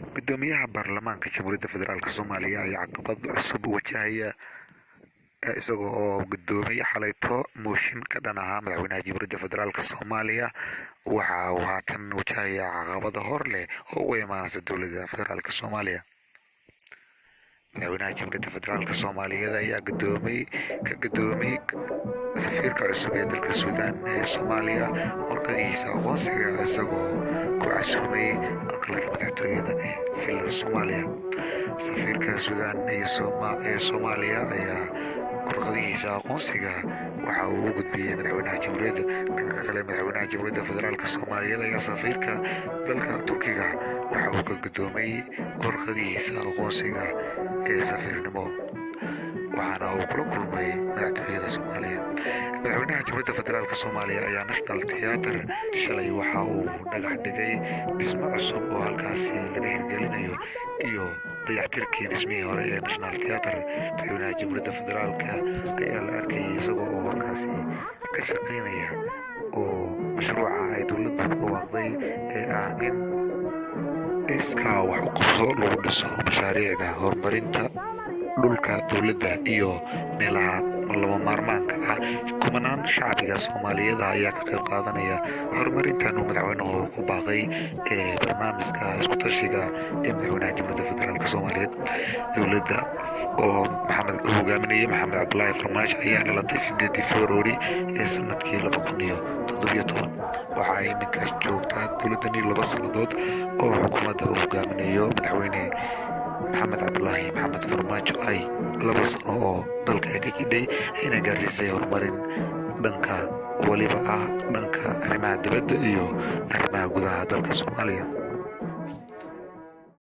Gudoomiyaha baarlamaanka Jamhuuriyadda Federaalk Soomaaliya ayaa caqabad cusub wajahaya, isagoo oo gudoomiyay xalayto mooshin ka dhan ahaa madaxweynaha Jamhuuriyadda Federaalk Soomaaliya. Waxa uu haatan wajahaya caqabado hor leh oo uga imaanaysa dowladda Federaalk Soomaaliya. Madaxweynaha Jamhuuriyadda Federaalk Soomaaliyeed ayaa ka gudoomiyey safiirka cusub ee dalka Suudaan ee Soomaaliya warqadihiisa aqoonsiga, isagoo ku casuumay aqalka madaxtooyada ee Villa Soomaaliya. Safiirka Suudaan ee Soomaaliya ayaa warqadihiisa aqoonsiga waxa uu u gudbiyey madaxweynaha jamhuuriyadda. Dhanka kale, madaxweynaha Jamhuuriyadda Federaalk Soomaaliyeed ayaa safiirka dalka Turkiga waxa uu ka gudoomay warqadihiisa aqoonsiga ee safiirnimo, waxaana uu kula kulmay madaxtooyada Soomaaliya. Madaxweynaha Jamhuuriyadda Federaalk Soomaaliya ayaa National Theatre shalay waxa uu dhagax dhigay dhismo cusub oo halkaasi laga hirgelinayo iyo dayactirkii dhismihii hore ee National Theatre. Madaxweynaha Jamhuuriyadda Federaalk ayaa la arkayay isagoo oo halkaasi ka shaqaynaya oo mashruuca ay dowladdu ku dhawaaqday ee ah in iskaa wax u qabso lagu dhiso mashaariicda horumarinta dhulka dowladda iyo meelaha lama maarmaanka ah. Kumanaan shacbiga Soomaaliyeed ayaa ka qayb qaadanaya horumarintan uu madaxweynuhu ku baaqay ee barnaamijka iskutashiga ee madaxweynaha Jamhuuriyadda Federaalk Soomaaliyeed. Dowladda oo Maxamed uu hogaaminayay Maxamed Cabdulaahi Farmaajo ayaa dhalatay 8-dii Februari ee sanadkii 2017. Waxaa iminka joogtaa dowladdani 2 sannadood oo xukuumadda uu hogaaminayo madaxweyne Maxamed Cabdulaahi Maxamed Farmaajo ay 2 sano oo dalka ay ka jidhay ayna gaarsiisay horumarin dhanka waliba ah dhanka arrimaha dibadda iyo arrimaha gudaha dalka Soomaaliya.